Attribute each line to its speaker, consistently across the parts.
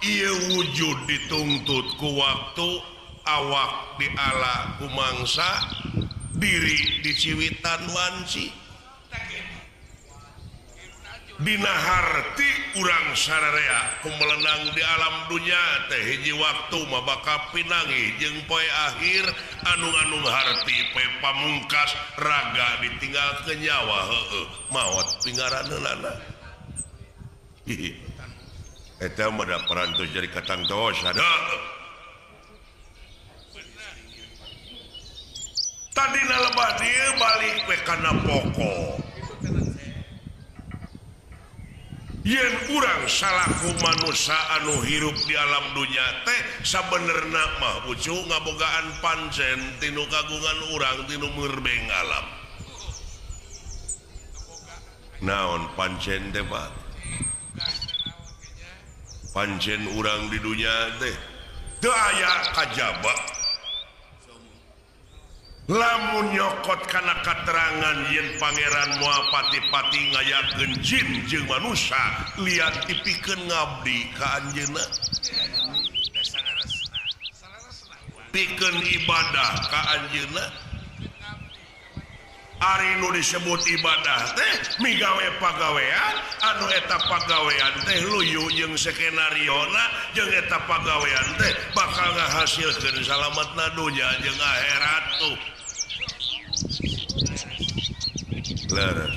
Speaker 1: Ieu wujud dituntut ku waktu, awak diala ku mangsa, diri diciwitan wanci. Dina harti urang sararea kumelenang di alam dunya teh hiji waktu mah bakal pinangi jeung poe akhir anu-anu harti poe pamungkas raga ditinggal ke nyawa heueuh maot pinggaraneunana. Eta mah da parantos jadi katangtos ada. Tadina lebah dieu balik we kana pokok. Yen urang salaku manusia anu hirup di alam dunya teh sabenerna mah ucu ngabogaan pancen tinu kagungan urang tinu merbeng alam. Naon pancen teh Pak? Pancen urang di dunya teh teu aya kajaba. Lamun nyokot kana katerangan yen pangeran moal pati-pati ngayakeun jin jeung manusia lian dipikeun ngabdi ka anjeunna, pikeun ibadah ka anjeunna. Ari nu disebut ibadah teh migawe pagawean anu eta pagawean teh luyu jeung skenariona jeung eta pagawean teh bakal ngahasilkeun salametna dunya jeung akhirat tuh. Leres.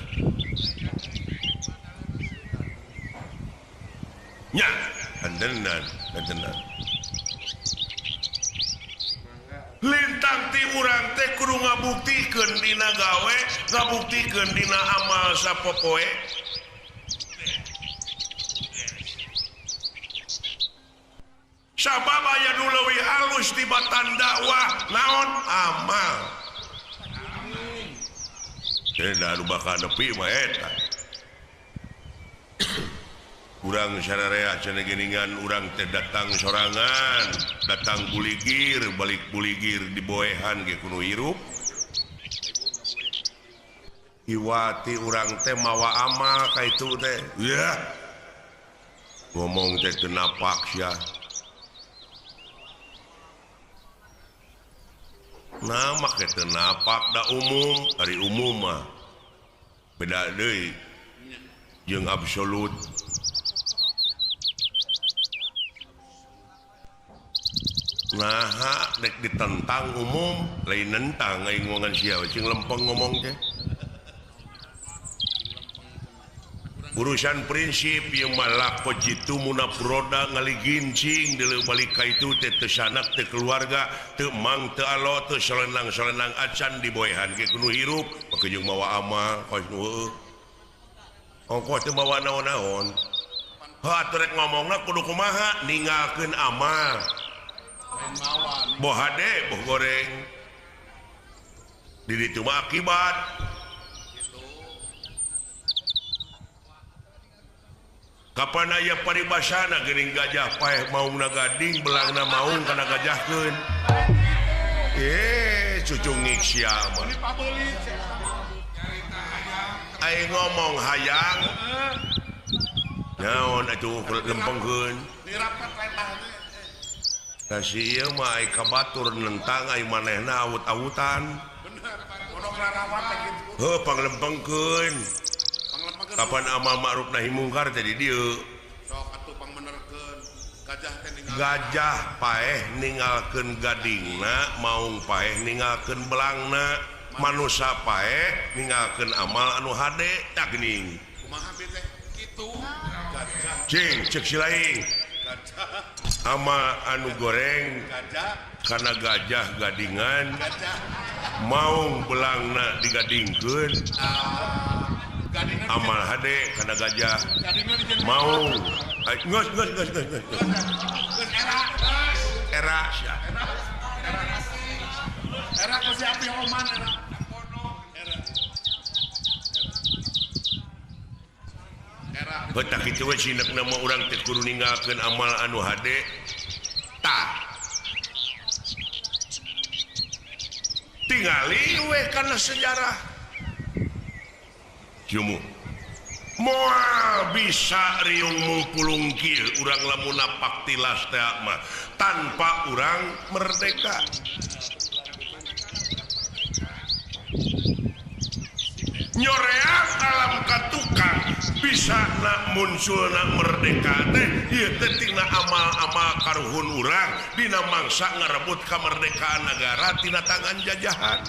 Speaker 1: Nya, antenan, antenan. Lintang ti urang teh kudu ngabuktikeun dina gawe, ngabuktikeun dina amal sapopoe. Sabab aya nu leuwih alus tibatan dakwah, naon amal. Teh nu bakal nepi mah eta. Urang sararea cenah geuningan urang teh datang sorangan, datang buligir, balik buligir diboehan ge kudu hirup. Iwati urang teh mawa amal ka itu teh. Yah. Ngomong teh teu napak sia. Nah, make teu napak da umum, ari umum mah beda deui jeung absolut. Nah, dek ditentang umum, lain nentang aing ngomongan sia cing lempeng ngomong teh. Urusan prinsip ieu mah lako jitu munaproda ngaligincing deuleu balik ka itu teh teu sanak teu keluarga teu mang teu alo teu solenang-solenang acan diboehan ge kudu hirup make jeung mawa amal kos nu heueuh. Ongkoh teu mawa naon-naon. Heuh atuh rek ngomongna kudu kumaha ninggalkeun amal. Boh hade boh goreng. Di ditu mah akibat. Kapan aya paribasana geuning gajah paeh maungna gading belangna maung kana gajahkeun. Cucungik sia mah. Aing ngomong hayang. Naon atuh lempengkeun. Da si ieu mah ai ka batur nentang ai manehna awut-awutan. Heuh panglempengkeun. Kapan amal ma'ruf nahi mungkar teh di dieu.
Speaker 2: Sok atuh pangbenerkeun. Gajah teh ninggal.
Speaker 1: Gajah paeh ninggalkeun gadingna, maung paeh ninggalkeun belangna, manusa paeh ninggalkeun amal anu hade tah geuning.
Speaker 2: Kumaha teh? Kitu. Gajah.
Speaker 1: Cing ceuk si laing.
Speaker 2: Gajah.
Speaker 1: Amal anu goreng
Speaker 2: gajah
Speaker 1: kana gajah gadingan.
Speaker 2: Gajah.
Speaker 1: Maung belangna digadingkeun. Amal hade kana gajah mau geus geus geus geus era sia
Speaker 2: era ku si api oman era era
Speaker 1: Betak kitu we sinekna mah urang teh kudu ninggalkeun amal anu hade tah tingali we kana sejarah. Jumu. Moal bisa riung mungkulung kieu urang lamun napak tilas teh mah tanpa urang merdeka. Nyoreang alam katukang bisa nak munculna merdeka teh ieu teh tina amal-amal karuhun urang dina mangsa ngarebut kamerdekaan negara tina tangan jajahan.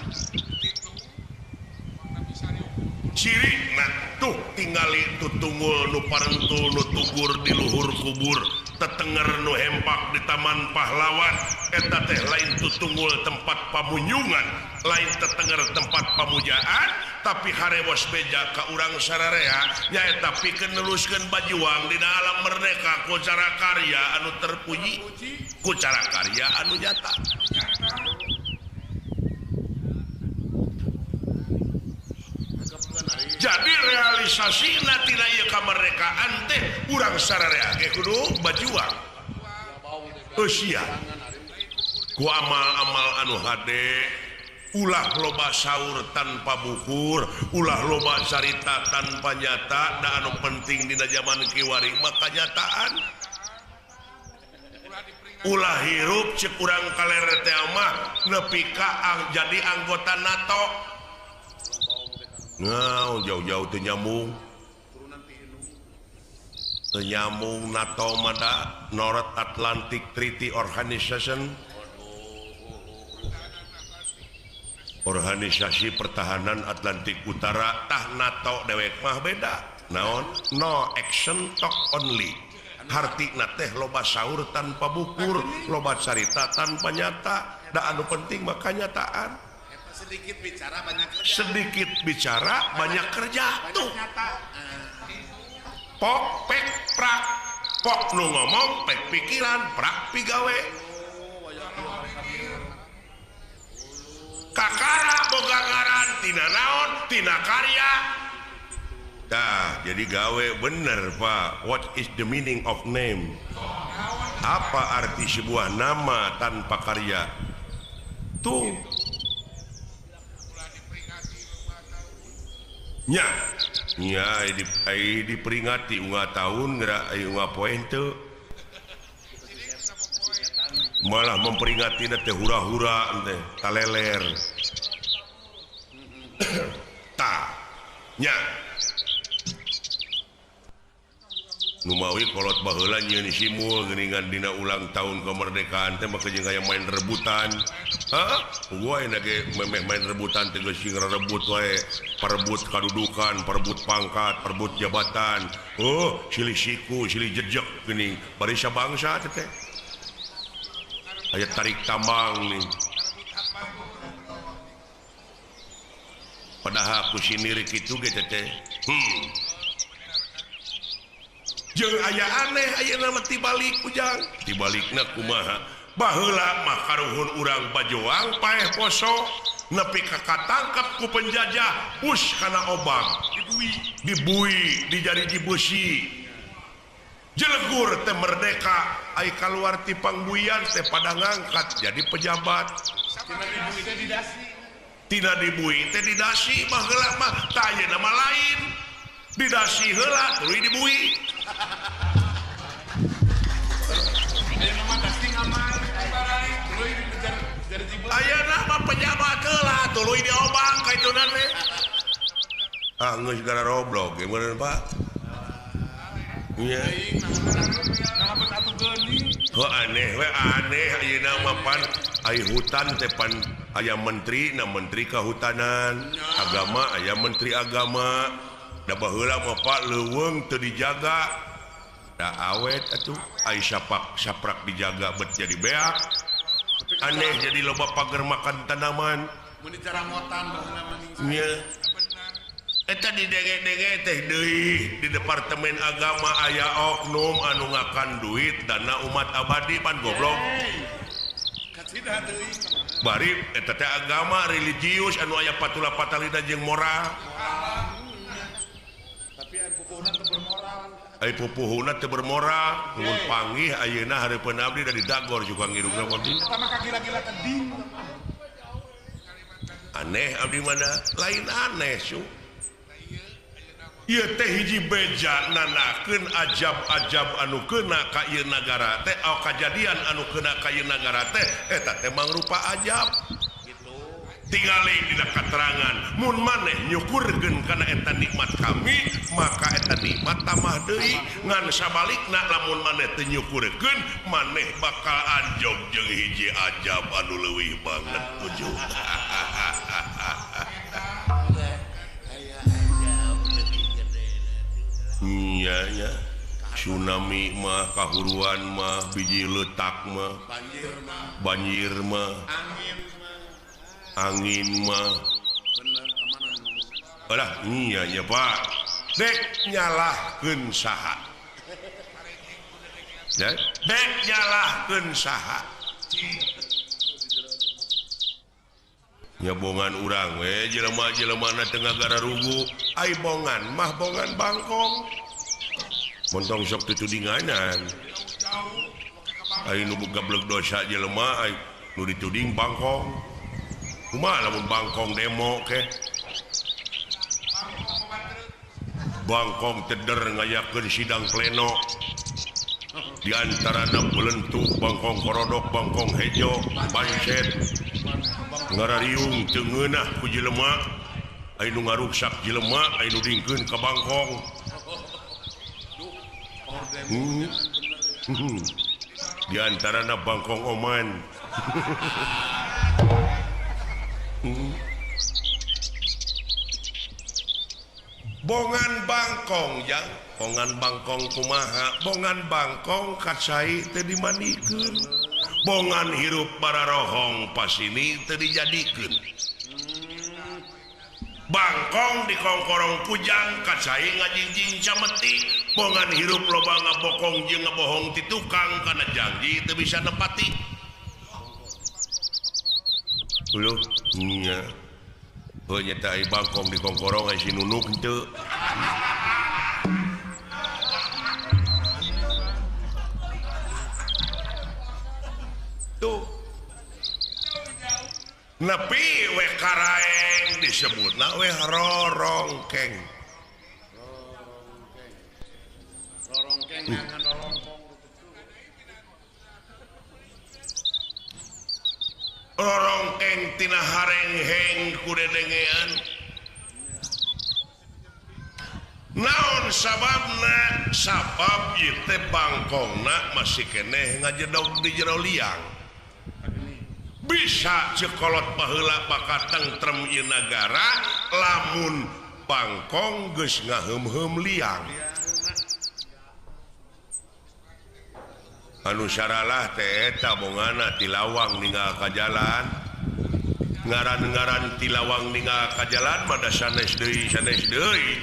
Speaker 1: Ciri nah tuh tingali tutungul nu parentul nu tugur di luhur kubur tetenger nu hempak di taman pahlawan eta teh lain tutungul tempat pamunyungan lain tetenger tempat pamujaan tapi harewos beja ka urang sararea nyaeta pikeun neluskeun bajuang dina alam merdeka ku cara karya anu terpuji ku cara karya anu nyata. Jadi realisasina tina ieu kamerdekaan teh urang sararea ge kudu bajuang. Eusia ku amal-amal anu hade ulah loba saur tanpa bukur, ulah loba carita tanpa nyata, da anu penting dina zaman kiwari mah kanyataan. Ulah hirup cek urang kaler teh mah nepi ka jadi anggota NATO. Ngau jauh-jauh teu nyambung. Teu nyambung NATO mah da North Atlantic Treaty Organization. Organisasi Pertahanan Atlantik Utara tah NATO dewek mah beda. Naon? No action talk only. Hartina teh loba saur tanpa bukur, loba carita tanpa nyata. Da anu penting mah kanyataan.
Speaker 2: Sedikit bicara banyak kerja.
Speaker 1: Sedikit bicara banyak kerja tuh. Pok pek prak. Pok nu ngomong pek pikiran prak pigawe. Kakara boga ngaran tina naon tina karya. Dah jadi gawe bener Pak. What is the meaning of name? Apa arti sebuah nama tanpa karya? Tuh. Nya, nya diperingati unga tahun geura unga poe henteu. Malah memperingati teh hura-hura teh taleler. Ta, nya. Numawi kolot baheula nyieun simul geuningan dina ulang tahun kemerdekaan teh mah jeung aya main rebutan. Hah? Gua enak ge memeh main rebutan teh geus sing rebut wae, perebut kadudukan, perebut pangkat, perebut jabatan. Oh, silih siku, silih jejek geuning bari sabangsa teh. Aya tarik tambang nih. Padahal ku sinir kitu ge teh. Jeung aya aneh ayeuna mah tibalik ujang. Tibalikna kumaha? Baheula mah karuhun urang bajoang paeh poso nepi ka katangkep ku penjajah us kana obang dibui dijariji beusi. Jelegur teh merdeka ai kaluar ti pangbuian teh pada ngangkat jadi pejabat. Tina dibui teh didasi baheula mah tah ayeuna mah lain. Didasi heula tuluy dibui. Ayeuna mah pejabat heula tuluy diobang ka ituna teh. Ah geus gara roblok ge meureun Pak. Nya. Heuh aneh we aneh ayeuna mah pan ai hutan teh pan aya menteri na menteri kehutanan, agama aya menteri agama. Da baheula mah Pak leuweung teu dijaga. Da awet atuh ai sapak saprak dijaga bet jadi beak. Aneh jadi loba pager makan tanaman.
Speaker 2: Mun dicaramotan baheula mah
Speaker 1: nya. Eta didenge-denge teh deui di departemen agama aya oknum anu ngakan duit dana umat abadi pan goblok. Bari eta teh agama religius anu aya patula patalina jeung moral.
Speaker 2: Tapi ai pupuhna teu bermoral.
Speaker 1: Ai pupuhna teu bermoral, mun panggih ayeuna hareupeun abdi da didagor juga ngirungna abdi.
Speaker 2: Eta mah kagila-gila teding.
Speaker 1: Aneh abdi mana? Lain aneh su. Ieu teh hiji beja nanakeun ajab-ajab anu keuna ka ieu nagara teh au kajadian anu keuna ka ieu nagara teh eta teh mangrupa ajab. Tingali dina katerangan mun maneh nyukurkeun kana eta nikmat kami maka eta nikmat tambah deui ngan sabalikna lamun maneh teu nyukurkeun maneh bakal anjog jeung hiji ajab anu leuwih banget ujung. Nya nya tsunami mah kahuruan mah biji letak mah banjir mah angin mah bener alah iya nya Pak dek nyalahkeun saha dek nyalahkeun saha nya bongan urang we jelema-jelemana teu ngagararugu ai bongan mah bongan bangkong montong sok tutudinganan ai nu gablek dosa jelema ai nu dituding bangkong. Kumaha lamun bangkong demo ke bangkong teder ngayakeun sidang pleno di antarana belentuk bangkong korodok bangkong hejo pancet ngarariung teu ngeunah ku jelema anu ngaruksak jelema anu dingkeun ka bangkong. Di antarana bangkong oman. Bongan bangkong jang bongan bangkong kumaha bongan bangkong kacai teu dimandikeun bongan hirup bararohong pasini teu dijadikeun bangkong dikongkorong kujang kacai ngajingjing cameti bongan hirup loba ngabokong jeung ngabohong ti tukang kana janji teu bisa nepati. Uluh nya heuh nyata ai bangkong dikongkorong ai si nunuk henteu. Tuh nepi we karaeng disebutna we rorongkeng.
Speaker 2: Rorongkeng ngan rorongkong.
Speaker 1: Rorongkeng tina harengheng ku dedengean. Naon sababna? Sabab ieu teh bangkongna masih keneh ngajedog di jero liang. Bisa cekolot baheula bakal tentrem ieu nagara lamun bangkong geus ngaheum-heum liang. Anu saralah teh eta bongana ti lawang ninggal ka jalan. Ngaran-ngaran ti lawang ninggal ka jalan mah da sanes deui sanes deui.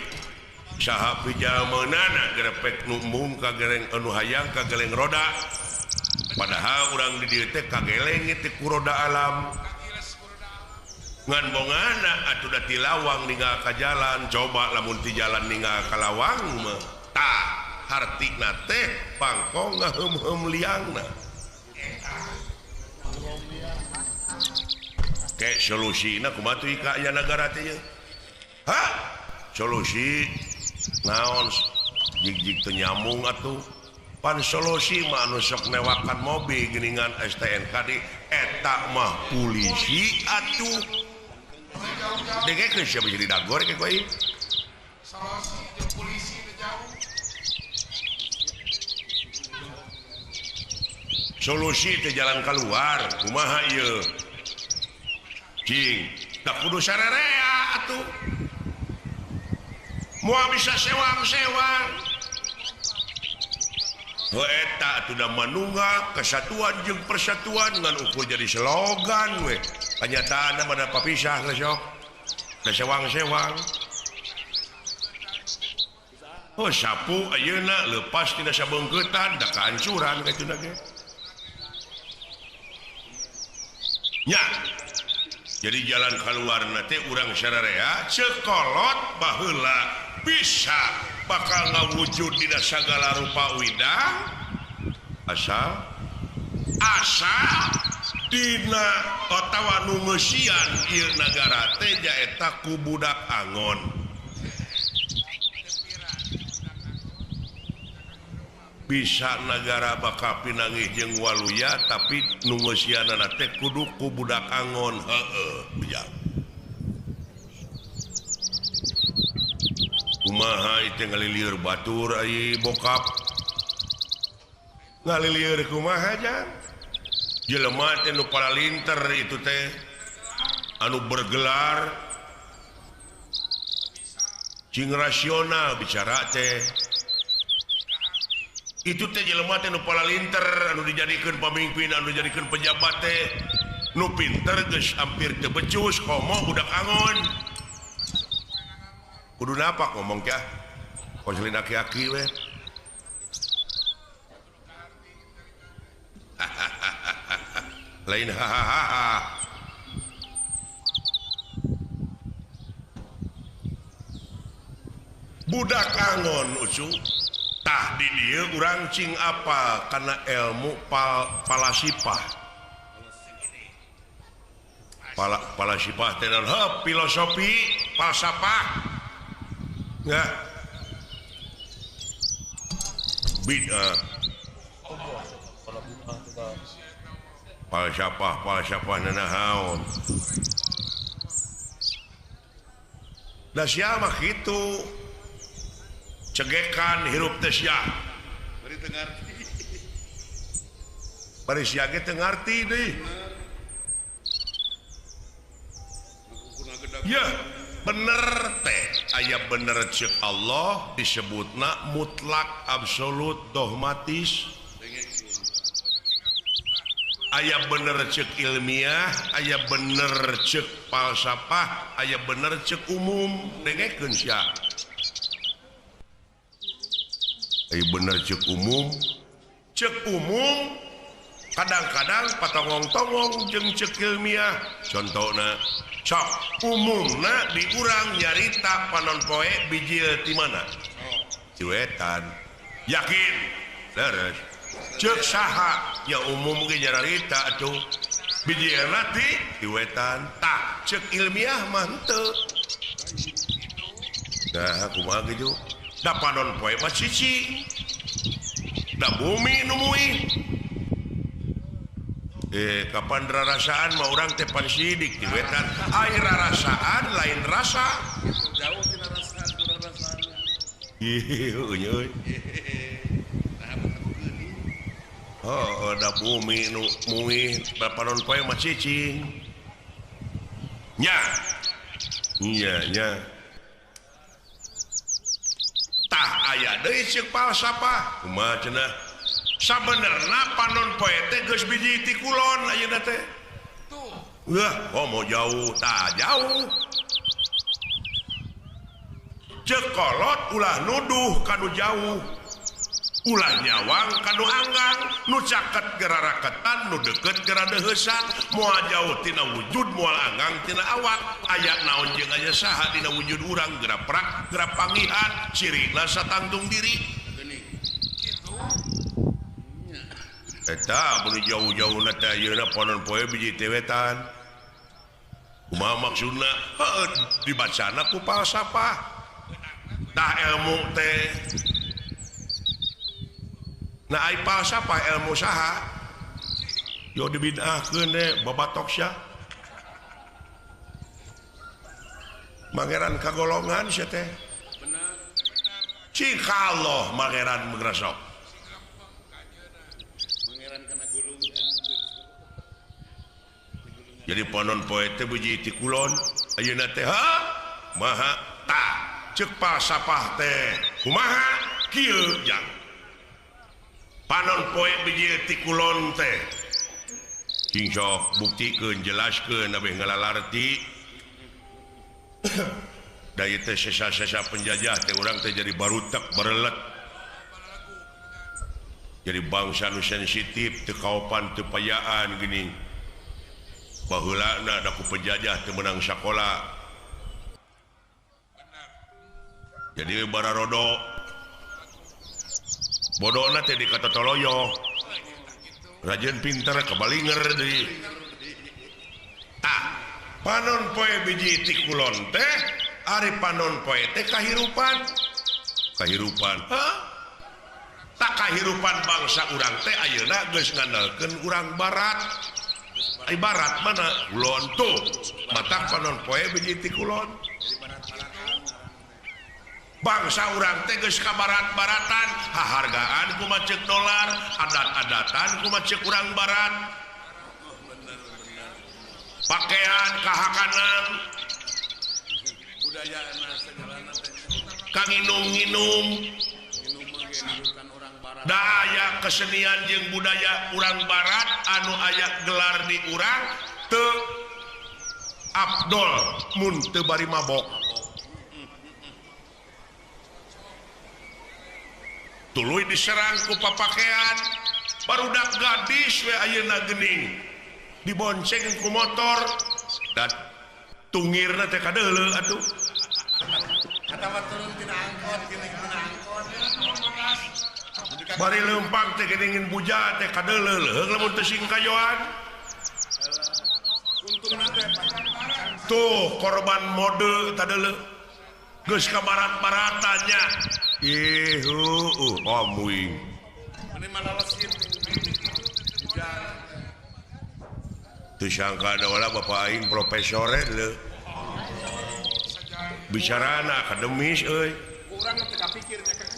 Speaker 1: Saha pijalmeunana gerepek nu embung ka gereng anu hayang ka geleng roda. Padahal urang di dieu teh kageleng teh ku roda alam. Ngan bongana atuh da ti lawang ninggal ka jalan, coba lamun ti jalan ninggal ka lawang mah tah hartina teh bangkong ngaheum-heum liangna. Ke solusina kumaha tuh ka aya nagara teh ye? Hah? Solusi naon jig-jig teu nyambung atuh. Pan solusi mah anu sok newakan mobil geuningan STNK di eta mah polisi atuh. Dengekeun sia bisa didagor ke ku aing.
Speaker 2: Solusi jeung polisi teu jauh.
Speaker 1: Solusi teh jalan keluar kumaha ieu cing tak kudu sarerea atuh moal bisa sewang-sewang heuh eta atuh da manunggal kesatuan jeung persatuan ngan ukur jadi slogan we kanyataanna mah da papisah geus sok da sewang-sewang. Oh sapu ayeuna leupas tina sabeungkeutan da kahancuran kitu na ge. Nya. Jadi jalan keluar teh urang sararea cekolot baheula bisa bakal ngawujud dina sagala rupa widang asal asa dina otawa nu ngeusian ieu nagara teh nyaeta ku budak angon. Bisa nagara bakal pinanggih jeung waluya tapi nu ngeusianana teh kudu ku budak angon. Heeh, ujang. Kumaha ieu ngalilieur batur ai bokap. Ngalilieur kumaha jang? Jelema teh nu paralinter itu teh anu bergelar cing rasional bicara teh. Itu teh jelema teh nu paralinter anu dijadikeun pamimpin anu dijadikeun pejabat teh nu pinter geus hampir teu becus komo budak angon. Kudu napa ngomong kah? Konselin aki-aki we. Lain hahaha. Budak angon ucu. Tah di dieu urang cing apa kana ilmu palasipah. Palasipah teh naon? Heuh, filosofi, falsafah. Enggak. Bid'ah. Falsafah, falsafah nanaon. Da sia mah kitu. Cegekan hirup teh sia.
Speaker 2: Bari teu ngarti.
Speaker 1: Bari sia ge teu ngarti deui. Ya, bener teh aya bener ceuk Allah disebutna mutlak absolut dogmatis. Aya bener ceuk ilmiah, aya bener ceuk falsafah, aya bener ceuk umum. Dengekeun sia. Aya bener ceuk umum. Ceuk umum kadang-kadang patongong-tongong jeung ceuk ilmiah. Contona sok umumna di urang nyarita panon poe bijil ti mana? Ti wetan. Yakin? Leres. Ceuk saha? Ya umum ge nyarita atuh. Bijilna ti wetan. Tah ceuk ilmiah mah henteu. Nah kumaha kitu? Da panon poe mah cicing. Da bumi nu muih. Kapan rarasaan mah urang teh pan sidik di wetan. Ai rarasaan lain rasa.
Speaker 2: Jauh tina rasaan rarasaan.
Speaker 1: Ih, euy. Oh, da bumi nu muih, da panon poe mah cicing. Nya. Nya, nya. Tah aya deui ceuk falsafah. Kumaha cenah? Sabenerna panon poe teh geus biji ti kulon ayeuna teh.
Speaker 2: Tuh.
Speaker 1: Wah, komo jauh, tah jauh. Ceuk kolot ulah nuduh ka nu jauh. Ulah nyawang ka nu anggang, nu caket geraraketan, nu deukeut geradeuheusan, moal jauh tina wujud, moal anggang tina awak. Aya naon jeung aya saha dina wujud urang geraprak, gerapangihan, cirina satangtung diri. Eta mun jauh-jauhna teh ayeuna panon poe biji teh wetan. Kumaha maksudna? Heueuh dibacana ku falsafah. Tah ilmu teh. Nah ai falsafah ilmu saha? Yo dibid'ahkeun deh babatok sia. Mangeran kagolongan sia teh.
Speaker 2: Bener.
Speaker 1: Cik Allah mangeran mengresok. Jadi panon poe teh biji ti kulon ayeuna teh ha maha ta ceuk falsafah teh kumaha kieu jang panon poe biji ti kulon teh cing sok buktikeun jelaskeun abeh ngalalarti da ieu teh sesa-sesa penjajah teh urang teh jadi barutek barelet jadi bangsa nu sensitif teu kaopan teu payaan geuning. Baheulana da ku penjajah teu meunang sakola. Jadi bararodo. Bodona teh dikatotoloyo. Rajin pinter kebalinger deui. Tah, panon poe biji ti kulon teh, ari panon poe teh kahirupan. Kahirupan. Hah? Tah Tak kahirupan bangsa urang teh ayeuna geus ngandalkeun urang barat. Ai barat mana? Kulon tuh. Matak panon poe biji ti kulon. Bangsa urang teh geus ka barat-baratan, hahargaan kumaha ceuk dolar, adat-adatan kumaha ceuk urang barat. Pakaian kahakanan,
Speaker 2: budaya segalana teh
Speaker 1: kanginum-nginum, daya kesenian jeung budaya urang barat anu aya gelar di urang teu abdol mun teu bari mabok. Tuluy diserang ku papakean barudak gadis we ayeuna geuning dibonceng ku motor dan tungirna teh kadeuleu atuh.
Speaker 2: Atawa turun tina angkot geuning tina angkot.
Speaker 1: Bari leumpang teh geuning buja teh kadeuleu leuheung lamun teu sing kayoan.
Speaker 2: Untungna teh
Speaker 1: tuh korban mode tadeuleu. Geus ka barat-baratannya. Ih, amuing.
Speaker 2: Meni malalesin.
Speaker 1: Teu sangka da bapak aing profesore leuh. Bicarana akademis euy.
Speaker 2: Urang teu kapikir nya kan.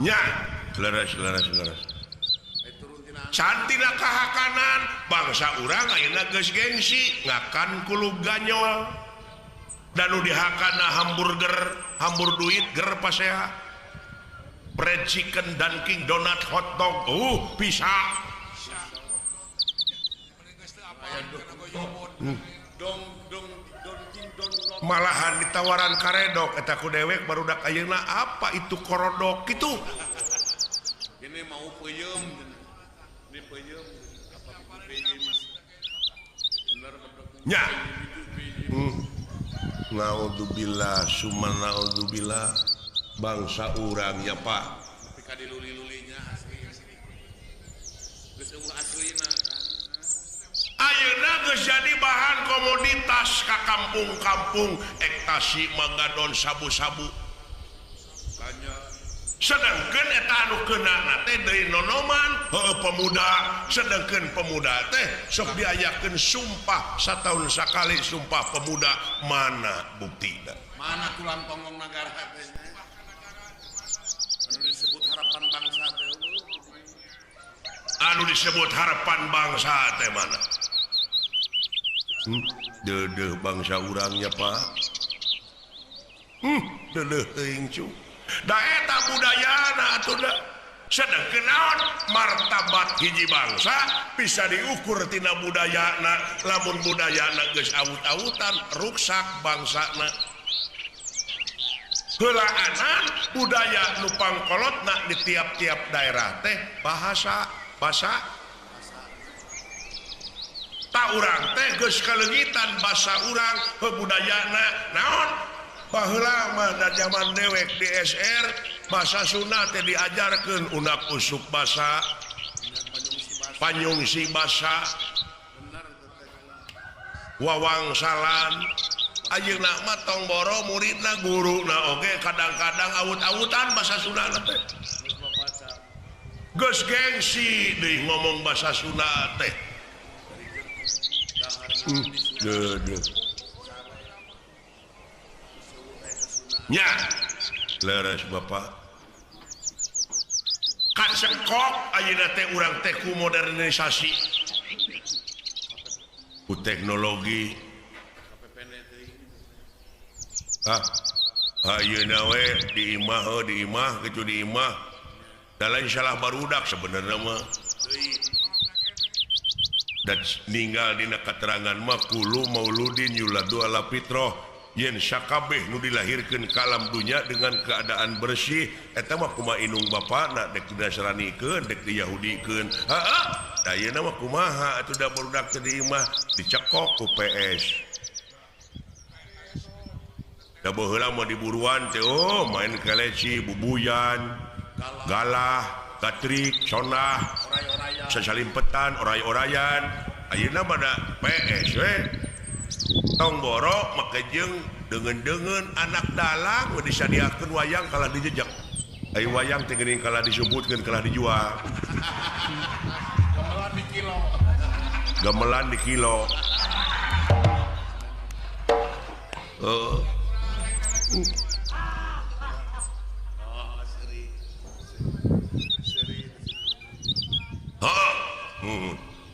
Speaker 1: Nya, leres leres leres. Cantina kahakanan bangsa urang ayeuna geus gengsi ngakan kulub ganyol. Dan nu dihakana hamburger, hambur duit ger pasea. Bread chicken, Dunkin Donut, hotdog, bisa. Malahan ditawaran karedok eta ku dewek barudak ayeuna apa itu korodok kitu.
Speaker 2: Ini mau peuyeum. Ini peuyeum apa peuyeum. Bener
Speaker 1: nya. Naudzubillah summa naudzubillah bangsa urang ya Pak.
Speaker 2: Tapi ka diluli-lulinya asli asli. Geus eueuh aslina.
Speaker 1: Ayeuna geus jadi bahan komoditas ka kampung-kampung ektasi magadon sabu-sabu. Sedangkeun eta anu keunana teh deui nonoman heueuh pemuda, sedangkeun pemuda teh sok diayakeun sumpah sataun sakali sumpah pemuda, mana buktina?
Speaker 2: Mana tulang tonggong nagara teh? Anu disebut harapan bangsa teh.
Speaker 1: Anu disebut harapan bangsa teh mana? Deudeuh bangsa urangnya Pak. Deudeuh teuing cu. Da eta budayana atuh da. Sedengkeun naon martabat hiji bangsa bisa diukur tina budayana. Lamun budayana geus awut-awutan ruksak bangsana. Heulaanan budaya nu pangkolotna di tiap-tiap daerah teh bahasa basa tak urang teh geus kaleungitan basa urang budayana naon baheula mah da zaman dewek di SR bahasa Sunda teh diajarkeun unak usuk basa panyungsi basa wawangsalan. Ayeuna mah tong boro muridna guruna oge kadang-kadang awut-awutan bahasa Sunda teh geus gengsi deui ngomong bahasa Sunda teh. Deudeuh. Nya, leres Bapak. Kacekok ayeuna teh urang teh ku modernisasi. Ku teknologi. Hah, ayeuna we di imah heuh di imah kitu di imah. Da lain salah barudak sebenarnya mah. Dan ninggal dina katerangan mah kulu mauludin yuladu ala fitrah yen sakabeh nu dilahirkeun ka alam dunya dengan keadaan bersih eta mah kumaha indung bapana dek dinasranikeun dek diyahudikeun. Heeh, da ayeuna mah kumaha atuh da barudak teh di imah dicekok ku PS. Da baheula mah diburuan teh oh main keleci, bubuyan, galah, gatrik, sonah, sasalimpetan, oray-orayan. Ayeuna mah da PS we. Tong boro make jeung Deungeun-deungeun anak dalang we disadiakeun wayang kalah dijejak. Ai wayang teh geuning kalah disebutkeun kalah dijual.
Speaker 2: Gamelan di kilo.
Speaker 1: Gamelan di kilo. Heeh.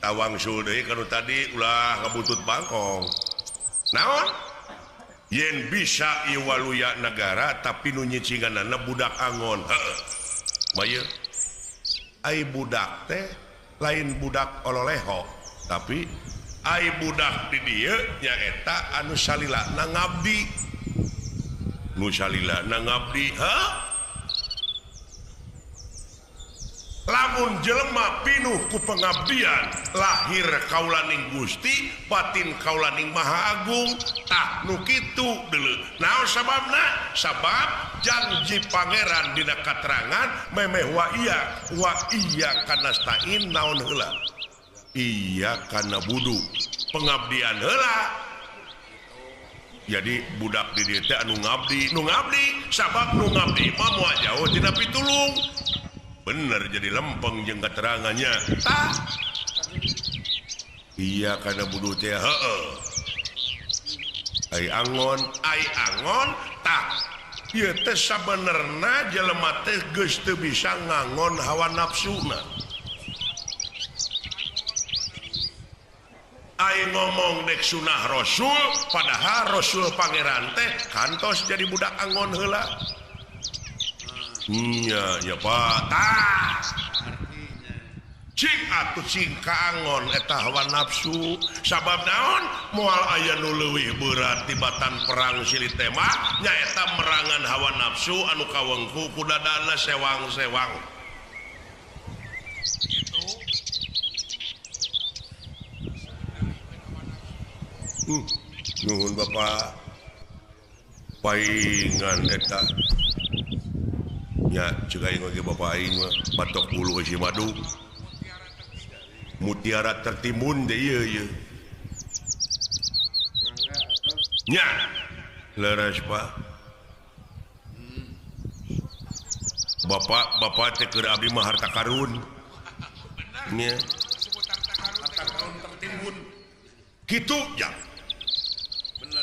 Speaker 1: Tawang sul deui kanu tadi ulah ngabutut bangkong. Naon? Yen bisa ieu waluya nagara tapi nu nyicinganana budak angon. Heeh. Bae. Ai budak teh lain budak ololeho, tapi ai budak di dieu nyaeta anu salilana ngabdi. Nu salilana ngabdi, heuh? Lamun jelema pinuh ku pengabdian lahir kaulaning Gusti batin kaulaning Maha Agung tah nu kitu deuleu. Naon sababna? Sabab janji pangeran dina katerangan memeh wa iya kanastain naon heula iya kana budu pengabdian heula. Jadi budak di dieu teh anu ngabdi, nu ngabdi sabab nu ngabdi mah moal jauh tina pitulung. Bener jadi lempeng jeung keterangannya. Tah. Iya kana buduh teh heueuh. Ai angon tah. Ieu teh sabenerna jelema teh geus teu bisa ngangon hawa nafsuna. Ai ngomong dek sunah Rasul padahal Rasul pangeran teh kantos jadi budak angon heula. Nya ya Pak. Tah. Cing atuh cing kaangon eta hawa nafsu. Sabab naon? Moal aya nu leuwih berat tibatan perang silih tema nyaeta merangan hawa nafsu anu kawengku ku dadana sewang-sewang. Nuhun Bapak. Paingan eta. Nya cek aing oge bapak aing mah batok bulu eusi madu. Mutiara tertimbun teh ieu ieu. Nya leres Pak. Bapak bapak teh keur abdi mah harta karun. Nya.
Speaker 2: Harta karun tertimbun.
Speaker 1: Kitu ja.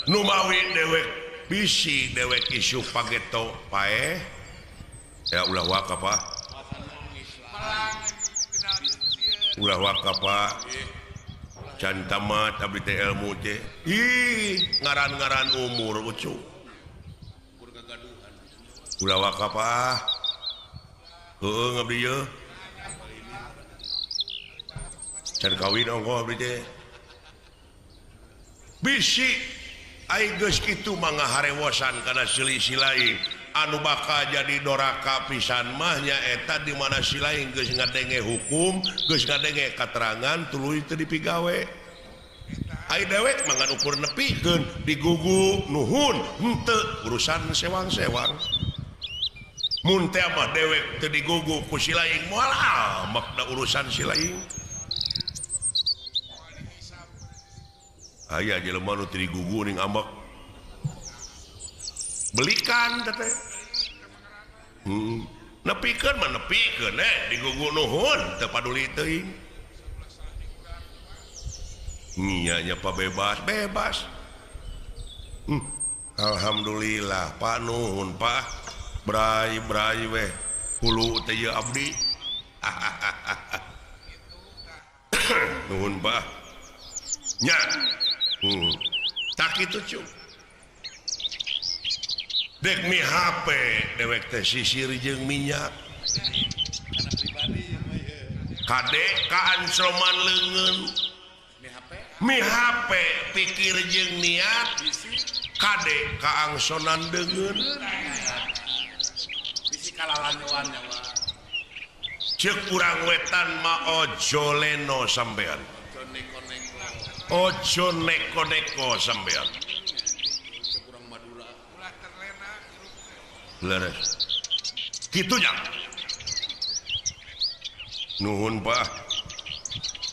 Speaker 1: Nu mawi dewek bisi dewek isu pageto paeh. Ya ulah waka Pak. Ulah waka Pak. Can tamat abdi teh ilmu teh. Ih, ngaran-ngaran umur ucu. Ulah waka Pak. Heueuh ngabdi yeuh. Can kawin ongkoh abdi teh. Bisi ai geus kitu mah ngaharewosan kana silih-silaing. Anu bakal jadi doraka pisan mah nyaeta di mana si lain geus ngadenge hukum, geus ngadenge katerangan tuluy teu dipigawe. Ai dewek mah ngan ukur nepikeun digugu nuhun henteu urusan sewang-sewang. Mun teh mah dewek teu digugu ku si lain moal amak da urusan si lain. Aya jelema nu teu digugu ning ambek. Belikan teh. Nepikeun mah nepikeun digugu nuhun teu paduli teuing. Nya nya pa bebas bebas. Alhamdulillah Pak nuhun Pak. Bray bray weh hulu teh ieu abdi. Nuhun Pak. Nya. Tak kitu cu. Dek mi HP dewek teh sisir jeung minyak. Kade kaancroman leungeun. Mi HP pikir jeung niat. Kade kaangsonan deungeun.
Speaker 2: Bisi kalalanyoan nya mah.
Speaker 1: Ceuk urang wetan mah ojo leno sampean. Ojo neko-neko sampean. Leres. Kitu nya. Nuhun Pak.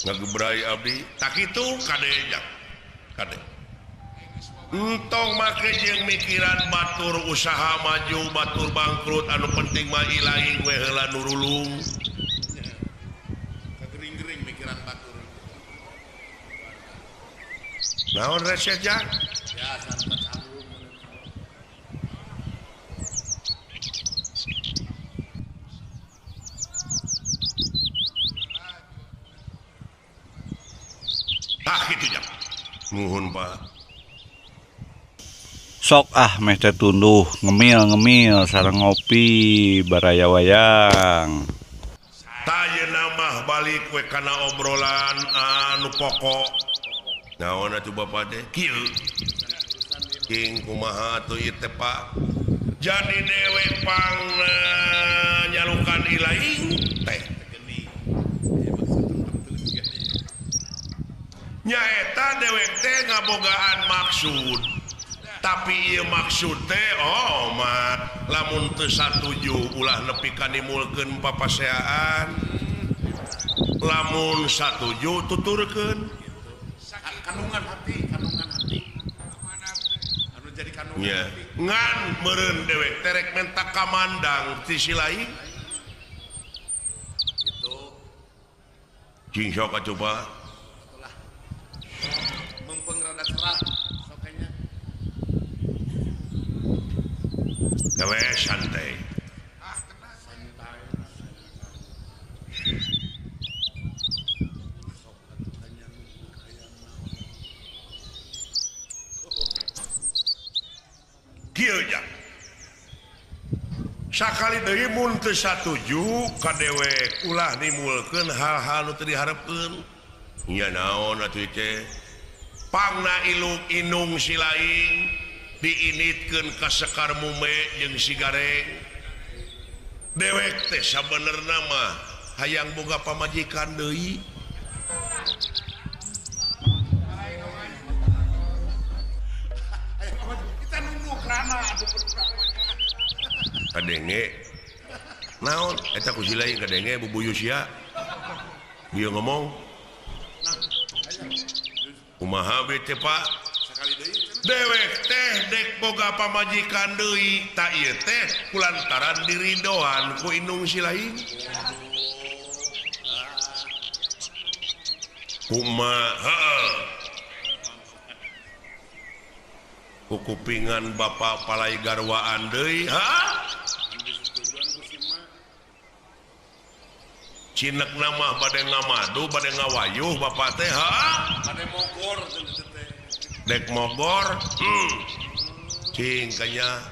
Speaker 1: Ngagebrai abdi. Tak kitu kade nya. Kade. Entong make jeung mikiran batur usaha maju batur bangkrut anu penting mah ilaing we heula nurulung.
Speaker 2: Kagering-gering mikiran batur.
Speaker 1: Naon resep jang?
Speaker 2: Ya santet sangrum.
Speaker 1: Tah kitu jang. Nuhun Pak.
Speaker 3: Sok ah meh teh tunduh ngemil-ngemil sareng ngopi baraya wayang.
Speaker 1: Tayeuna mah balik we kana obrolan anu pokok. Naon atuh Bapak teh? Kieu. King kumaha atuh ieu teh Pak? Jadi dewek pang nyalukan ilaing teh. Nyaeta dewek teh ngabogaan maksud. Tapi ieu maksud teh oh mat lamun teu satuju ulah nepi ka nimulkeun papaseaan. Lamun satuju tuturkeun.
Speaker 2: Kandungan hati, kandungan hati. Anu jadi kandungan
Speaker 1: ya.
Speaker 2: Hati.
Speaker 1: Ngan meureun dewek teh rek menta kamandang ti si lain.
Speaker 2: Gitu.
Speaker 1: Cing sok atuh Pak.
Speaker 2: Itulah. Mumpung rada cerah sokanya.
Speaker 1: Gawe santai.
Speaker 2: Ah, kena santai. Sok atuh hanya hayang naon.
Speaker 1: Kieu ja. Sakali deui mun teu satuju ka dewek ulah nimulkeun hal-hal nu teu diharepkeun. Nya naon atuh teh? Pangna ilung inung si lain diinitkeun ka sekar mume jeung si gareng. Dewek teh sabenerna mah hayang boga pamajikan deui.
Speaker 2: Kita nunggu krana atuh
Speaker 1: kadenge. Naon eta ku si lain kadenge bubuyu sia. Dia ngomong kumaha we teh Pak? Dewek teh dek boga pamajikan deui ta ieu teh kulantaran diridoan ku indung si lain. Kumaha ku kupingan bapak palai garwaan deui ha? Cinek nama bade ngamadu bade ngawayuh bapak teh ha?
Speaker 2: Bade mogor teh.
Speaker 1: Dek mogor, cing kanya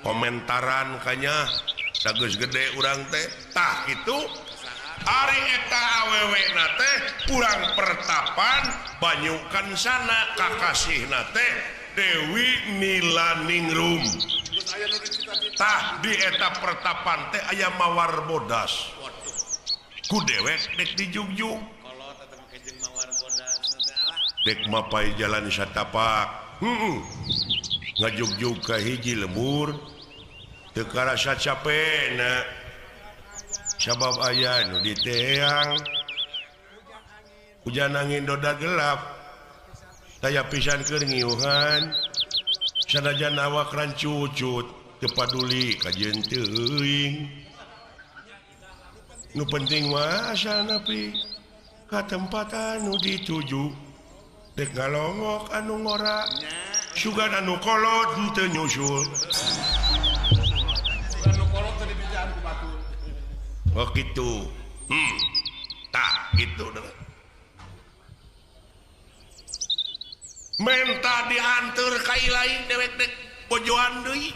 Speaker 1: komentaran kanya sageus gede urang teh tah kitu ari eta awewe na teh urang pertapan banyukan sana kakasihna teh Dewi Nilaningrum. Tah di eta pertapan teh aya mawar bodas. Ku dewek dek dijugjug. Dek mapai jalan satapak. Ngajugjug ka hiji lembur. Teu karasa capena. Sabab aya nu diteang. Hujan angin doda gelap. Taya pisan keur ngiuhan. Sanajan awak rancucut teu paduli kajeun teuing. Nu penting mah asal nepi ka tempat anu dituju. Dek ngalongok anu ngora, sugan anu kolot henteu nyusul.
Speaker 2: Sugan anu kolot teu dibijaan ku batur.
Speaker 1: Oh kitu. Tah kitu deh. Menta dianteur ka ilaing dewek dek bojoan deui.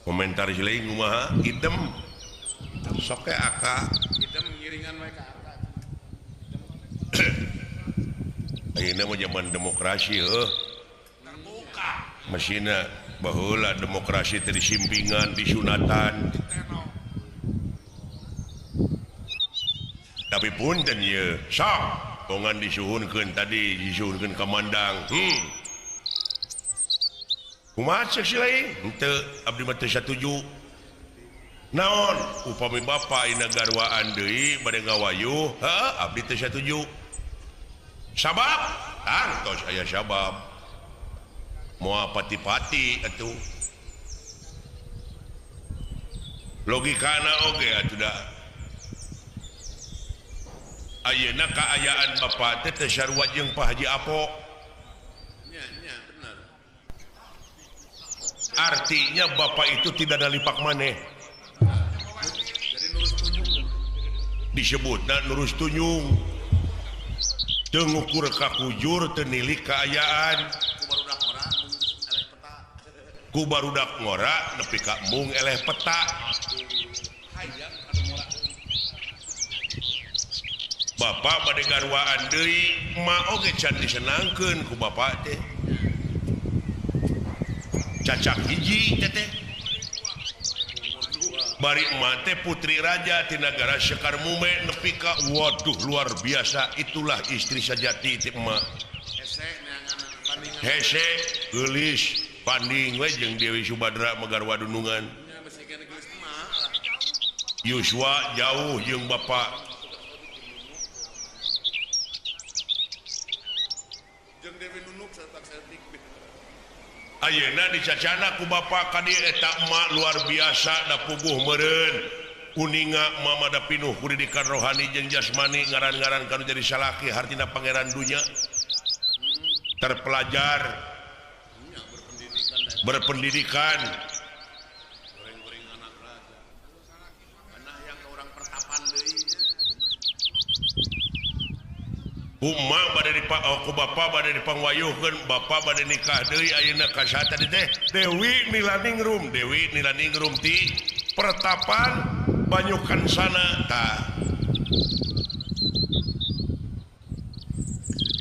Speaker 1: Komentar si lain kumaha? Idem. Sok ke aka.
Speaker 2: Idem ngiringan we ka aka.
Speaker 1: Ayeuna mah zaman demokrasi heuh.
Speaker 2: Terbuka.
Speaker 1: Masina baheula demokrasi teh disimpingan, disunatan. Tapi punten ieu, sok tongan disuhunkeun tadi, disuhunkeun ka mandang. Kumaha ceuk si lain? Henteu, abdi mah teu satuju. Naon upami bapa ina garwaan deui bade ngawayuh, heuh abdi teu satuju. Sabab tangtos aya sabab. Moal pati-pati atuh. Logikana oge atuh da. Ayeuna kaayaan bapa teh teu sarua jeung Pak Haji Apo.
Speaker 2: Nya nya bener.
Speaker 1: Artinya bapak itu tidak nalipak maneh. Disebutna nurus tunyung. Teu ngukur ka kujur, teu nilik kaayaan. Ku barudak ngora nepi ka mung eleh peta. Bapak bade garwaan deui, ma oge can disenangkeun ku bapak teh. Cacak hiji teh teh. Bari emak teh putri raja ti nagara Sekar Mume nepi ka waduh luar biasa, itulah istri sajati ti emak. Hese geulis panding we jeung Dewi Subadra magarwa dunungan. Yuswa jauh jeung bapak. Ayeuna dicacana ku bapak ka dieu eta emak luar biasa da puguh meureun. Uninga mama da pinuh ku didikan rohani jeung jasmani ngaran-ngaran kanu jadi salaki hartina pangeran dunya. Terpelajar, berpendidikan.
Speaker 2: Goreng-goreng anak raja. Anak yang ke orang pertapan deui.
Speaker 1: Ku bade ku bapa bade dipangwayuhkeun, bapa bade nikah deui ayeuna ka saha tadi teh? Dewi Nilaningrum, Dewi Nilaningrum ti pertapan Banyukansana tah.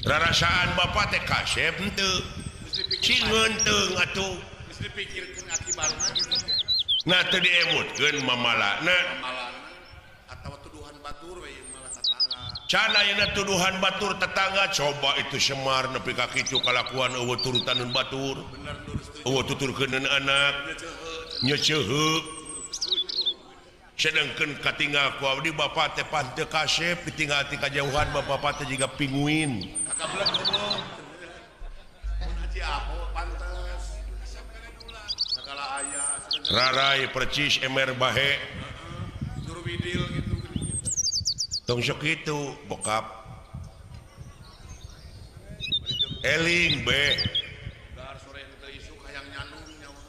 Speaker 1: Rarasaan bapa teh kasep henteu. Cingeun teung atuh.
Speaker 2: Geus dipikirkeun akibatna gitu.
Speaker 1: Nah teu diemutkeun mamalana.
Speaker 2: Mamalana atawa tuduhan batur we malah tetangga.
Speaker 1: Can ayeuna tuduhan batur tetangga coba itu Semar nepi ka kitu kalakuan eueuh turutaneun batur. Eueuh tuturkeuneun anak. Nyeceuheuk. Sedengkeun katinggal ku abdi bapa teh pan teu kasep ditinggal ti kajauhan bapa teh jiga pinguin.
Speaker 2: Kakablek eueuh. Mun Haji Apo pantes. Sagala aya
Speaker 1: rarai percis emer bahe.
Speaker 2: Durwidil gitu.
Speaker 1: Tong sok kitu bokap. Eling beh.
Speaker 2: Dar sore teu isuk hayang nyandung nyawa.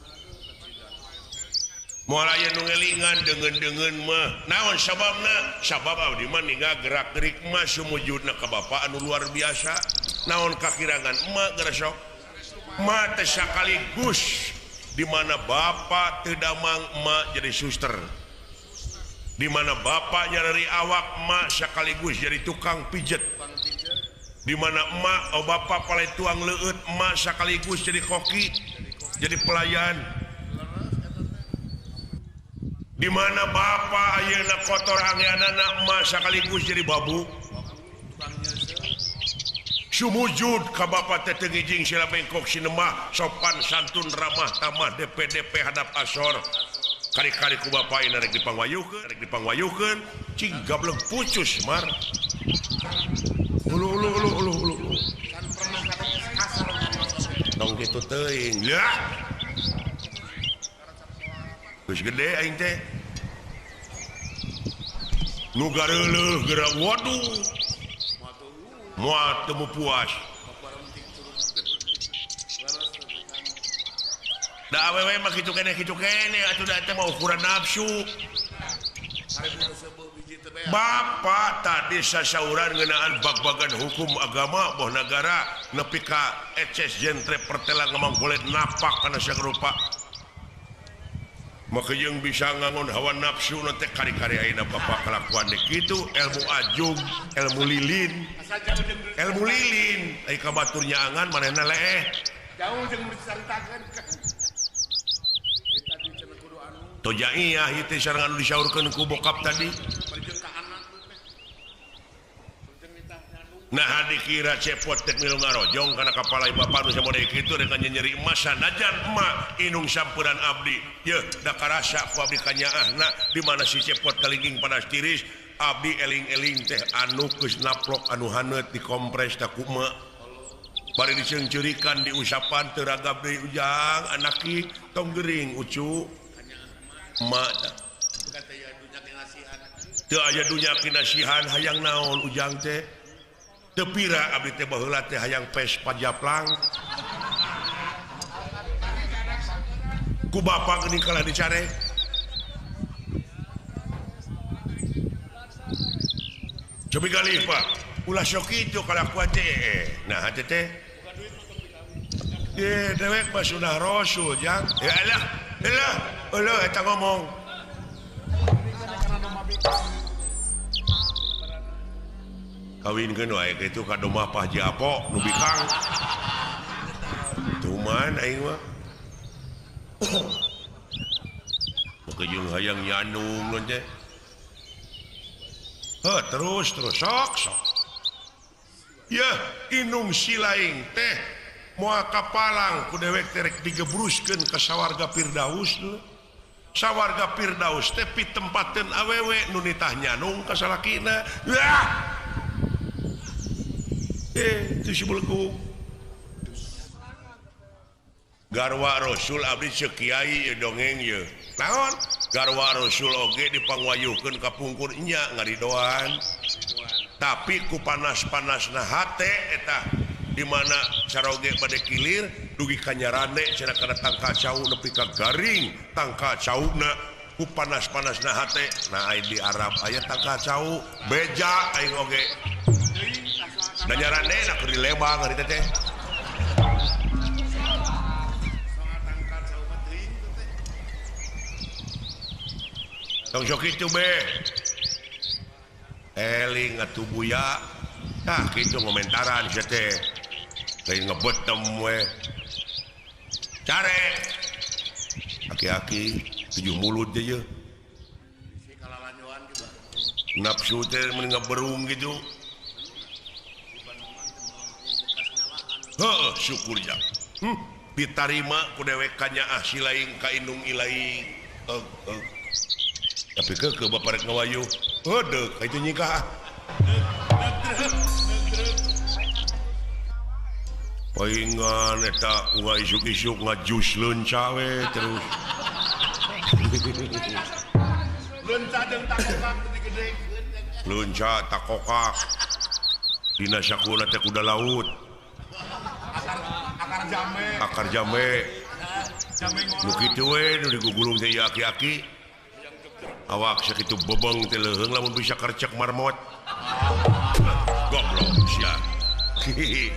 Speaker 1: Moal aya nu ngelingan deungeun-deungeun mah. Naon sababna? Sabab abdi mah ninggal gerak-gerik mah sumujudna ka bapa anu luar biasa. Naon kakirangan emak geura sok? Emak teh sakaligus di mana bapa teu damang emak jadi suster. Di mana bapak nyarari awak emak sekaligus jadi tukang pijet. Di mana emak oh bapak palai tuang leueut emak sekaligus jadi koki, jadi pelayan. Di mana bapak ayeuna kotor angeunana emak sekaligus jadi babu. Sumujud ka bapak teh teu ngijing sila bengkok sinemah sopan santun ramah tamah DPDP hadap asor. Kari-kari ku bapak ini rek dipangwayuhkeun, cing gablek pucus mar. Ulu ulu ulu ulu ulu. Tong kitu teuing. Lah. Geus gede aing teh. Nu gareuleuh geura waduh. Moal teu puas. Da awewe mah kitu keneh atuh da teh mah ukuran nafsu. Bapak tadi sasauran ngeunaan bag-bagan hukum agama boh nagara nepi ka eces jentre pertela ngemang boleh napak kana sagrupa. Maka jeung bisa ngangon hawa nafsu na teh kari-kari ayeuna bapak kalakuan deui kitu ilmu ajug, ilmu lilin. Ilmu lilin ai ka batur nyaangan manehna leeh.
Speaker 2: Jauh jeung dicaritakeun.
Speaker 1: Tojaiyah ieu teh sareng anu disaurkeun ku bokap tadi. Nah dikira cepot teh milu ngarojong kana kapala bapak nu samode kitu rek nyeri emas sanajan emak inung sampuran abdi. Yeuh da karasa ku abdi kanyaahna di mana si cepot kalingging panas tiris abdi eling-eling teh anu geus naplok anu haneut dikompres ta ku emak. Bari diceungceurikan diusapan teu ragab deui ujang anaki tong gering ucu. Emak teh teu aya dunya kinasihan hayang naon ujang teh. Teu pira abdi teh baheula teh hayang Vespa japlang. Ku bapa geuning kalah dicare. Cobi galih Pak, ulah sok kitu kalakuan teh. Nah hate teh. Ye dewek mah sunah rasul jang. Ya elah, elah, euleuh eta ngomong. Kawinkeun wae kitu ka domah Pak Haji Apo nu bikang. Tuman aing mah. Make jeung hayang nyanung nun teh. Heuh terus terus sok sok. Yeuh inung silaing teh moal kapalang ku dewek teh rek digebruskeun ka sawarga Firdaus. Sawarga Firdaus teh pitempateun awewe nu nitah nyanung ka salakina. Wah! Itu si belegu garwa Rasul abdi ceuk kiai ye dongeng ye naon garwa Rasul oge dipangwayuhkeun ka pungkur nya ngaridoan tapi ku panas-panasna hate eta di mana caroge bade kilir dugi ka nyarande cenah kana tangkal cau nepi ka garing tangkal cauna ku panas-panasna hate nah di Arab aya tangkal cau beja aing oge da nyarande na keur dilebang ari teh. Tong sok kitu be. Eling atuh buya. Tah kitu ngomentaran sia teh. Lain ngebetem we. Care. Aki-aki tujuh mulut teh ye. Nafsu teh mun ngaberung gitu. Heuh syukur jang. Ditarima ku dewek kanyaah silaing ka indung ilaing. Tapi keukeuh bapak rek ngawayuh. Heuh deuk ka itu nyikah. Paingan eta ulah isuk-isuk ngajus leunca we terus.
Speaker 2: Leunca jeung takokak teu digede.
Speaker 1: Leunca takokak. Dina sakuna teh kuda laut.
Speaker 2: Akar jambe.
Speaker 1: Akar jambe. Nu kitu we nu digugulung teh ieu aki-aki. Awak sakitu bebeng teh leuheung lamun bisa kercek marmot. Goblok sia. Heeh.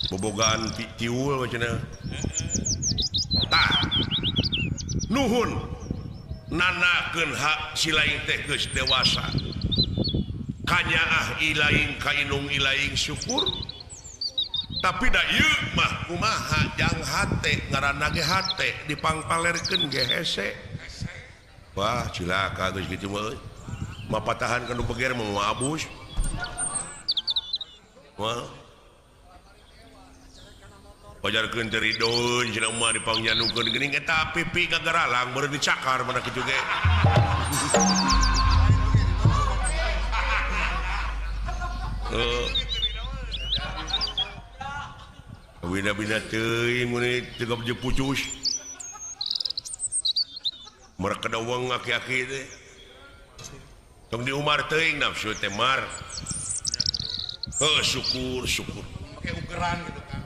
Speaker 1: Bobogaan tiul we cenah. Tah. Nuhun nanakeun hak silaing teh geus dewasa. Kanyaah ilaing ka indung ilaing syukur. Tapi da ieu mah kumaha jang hate ngaranna ge hate dipangpalerkeun ge hese. Wah cilaka geus kitu mah euy. Mapatahan ka nu beger mah moal abus. Wah. Pajarkeun teh ridoeun cenah mah dipangnyanukeun geuning eta pipi gagaralang beureum dicakar mana kitu ge. Bina-bina teuing mun teu gabje pucus. Mereka dawang aki-aki teh. Tong di Umar teuing nafsu teh mar. Heuh syukur syukur.
Speaker 2: Make ugeran gitu kan.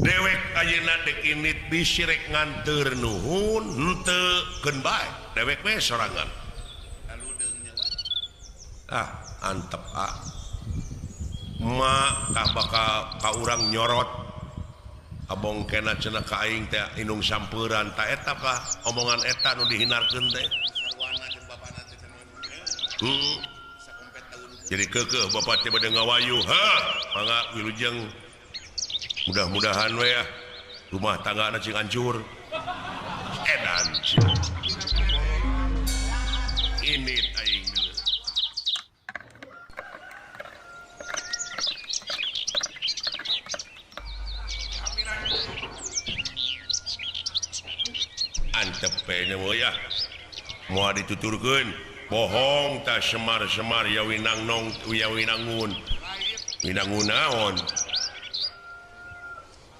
Speaker 1: Dewek ayeuna dek init bisi rek nganteur nuhun henteu keun bae. Dewek we sorangan. Ah antep ah. Ma tah bakal ka urang nyorot. Abong kena cenah ka aing teh indung sampeureuan ta eta kah omongan eta nu dihinarkeun teh. Jadi keukeuh bapak teh bade ngawayu. Heuh, mangga wilujeng. Mudah-mudahan we ah rumah tangga na cing hancur. Edan sia. Ini aing dulu. Antep nya ya. Moal dituturkeun bohong ta Semar-semar ya winangnong ya winangun. Winangun naon?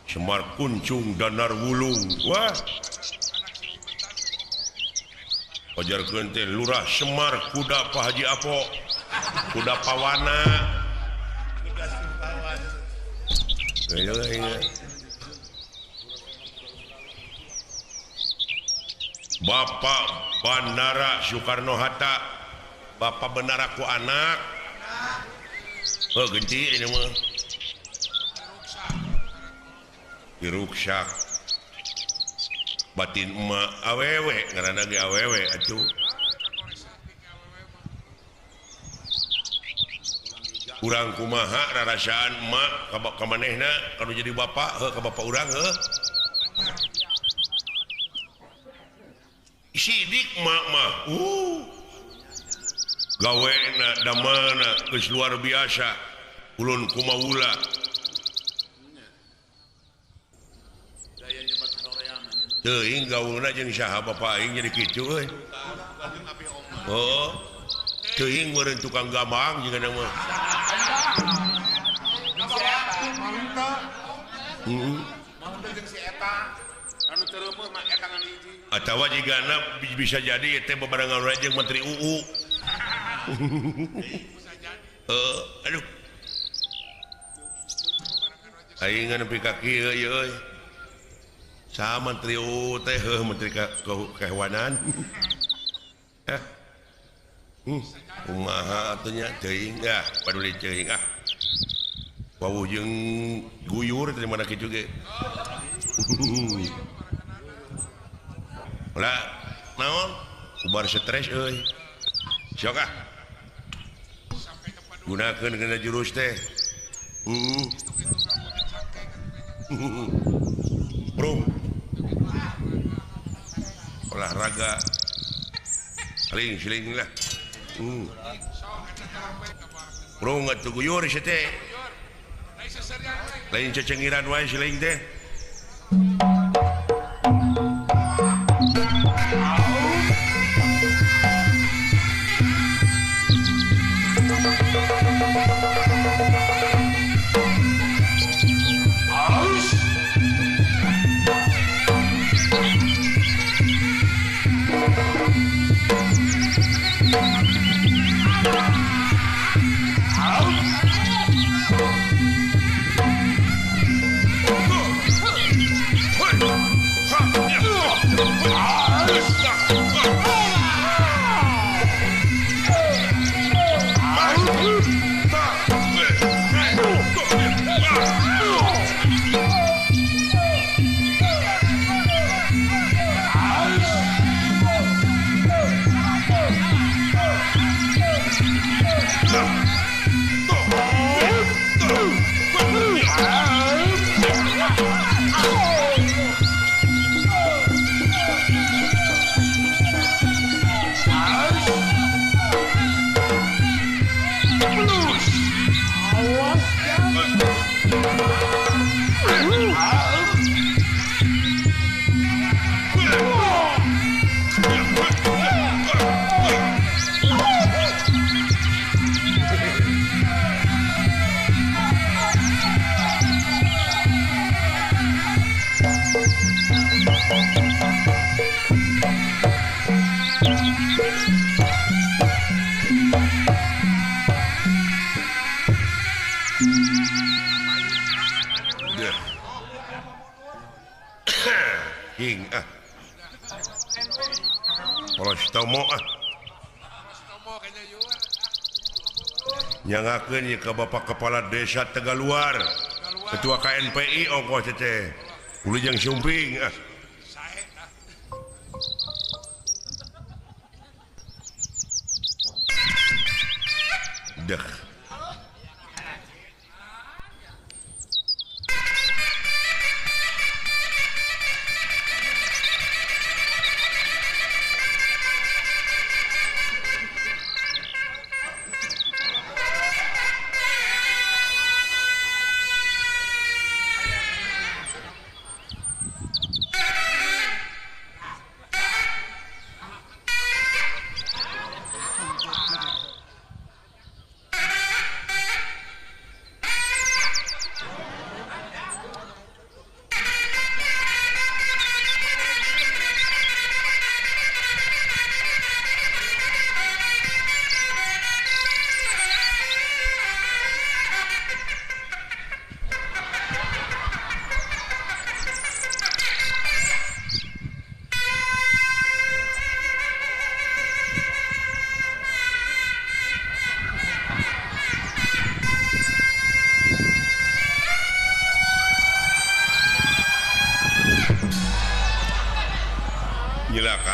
Speaker 1: Semar Kuncung Danar Wulung. Wah. Ajarkeun teh Lurah Semar kuda Pak Haji Apo. Kuda Pawana.
Speaker 2: Kuda Pawana.
Speaker 1: Bapak Bandara Soekarno Hatta. Bapak benar aku anak. Oh genti ini mah. Diruksak. Batin emak awewe ngaranna ge awewe atuh. Urang kumaha rarasaan emak ka manehna kanu jadi bapak heuh ka bapak urang heuh. Sidik emak mah. Gawena damana geus luar biasa. Ulun kumaula. Teuing gaulna jeung saha bapa aing jadi kitu euy. Oh. Teuing meureun tukang gambang jeung mah. Heeh. Atawa jigana bisa jadi teh bebarengan jeung Menteri UU. Aduh. Aing nepi ka kieu euy. Sa Menteri UU teh heuh Menteri Kehewanan. Hah. Kumaha atuh nya teuing ah paduli teuing ah. Wawuh jeung guyur teh mana kitu ge. Lah naon ubar stres euy. Sok ah. Gunakeun kana jurus teh. Bro. Olahraga. Seling-seling lah. Bro atuh guyur sia teh. Lain cecengiran wae siling teh. King ah. Polostomo ah. Nyangakeun ieu ka Bapak Kepala Desa Tegaluar, Ketua KNPI ongkoh teh. Wilujeng Sumping ah. Deh.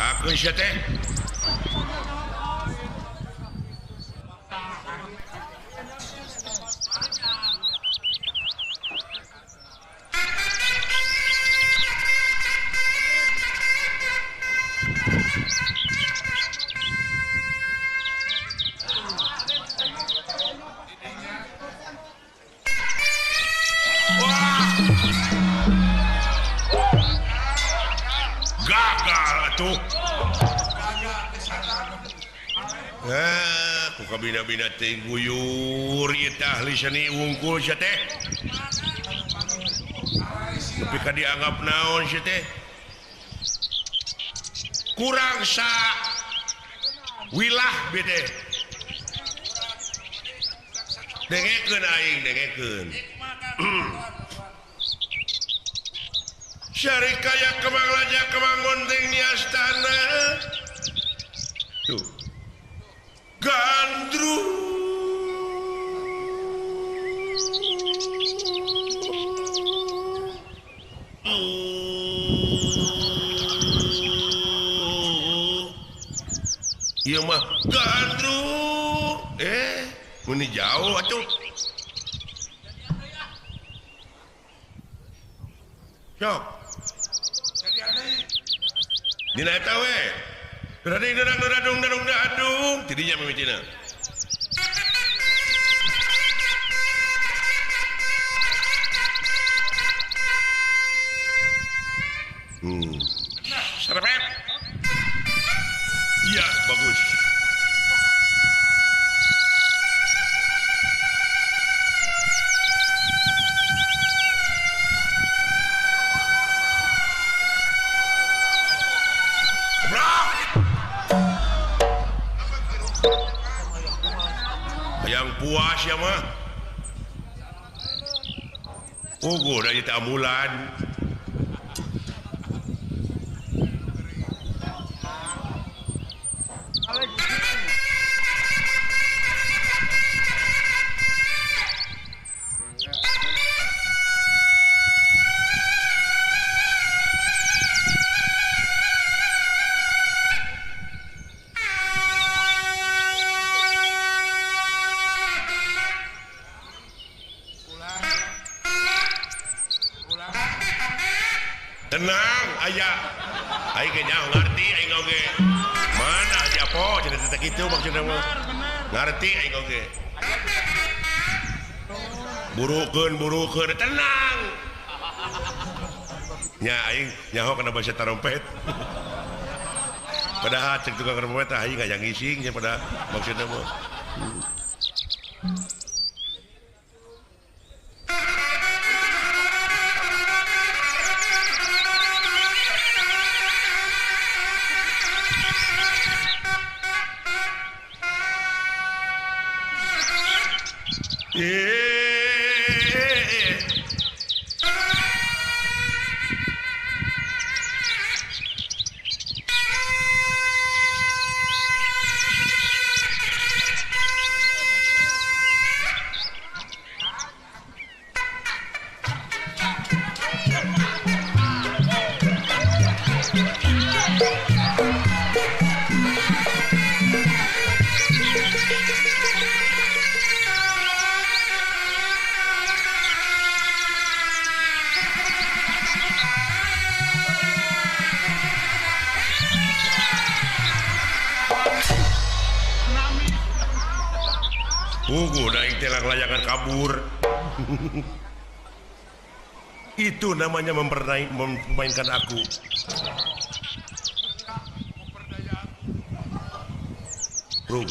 Speaker 1: Bejakeun sia teh. Bina-bina teh guyur ieu teh ahli seni wungkul sia teh. Nepi ka dianggap naon sia teh? Kurang sa wilah bi teh. Dengekeun aing, dengekeun. Syarikaya kemang laja kemang gondeng niastana. Tuh. Gandrung ieu mah gandrung meni jauh atuh sok dina eta we. Dadung dadung dadung dadung tidinya mimitina. Serepet. Iya, bagus. Yang puas ya mah. Ugu dari ambulan. Tenang aya aing ge nyaho ngarti aing oge mana aja po cenah teh kitu maksudna mah ngarti aing oge burukeun burukeun tenang nya aing nyaho kana bahasa tarompet padahal cek tukang trompet aing hayang ngising nya pada maksudna mah. Layangan kabur. Itu namanya memainkan aku. Bro.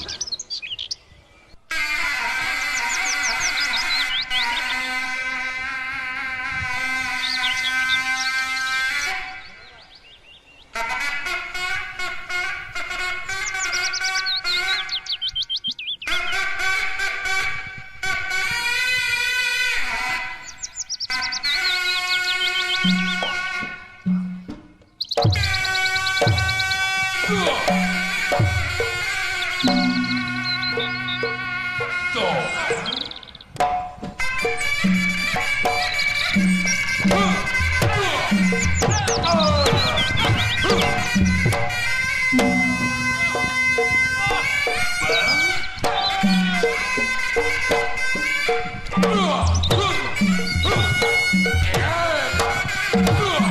Speaker 1: Huh.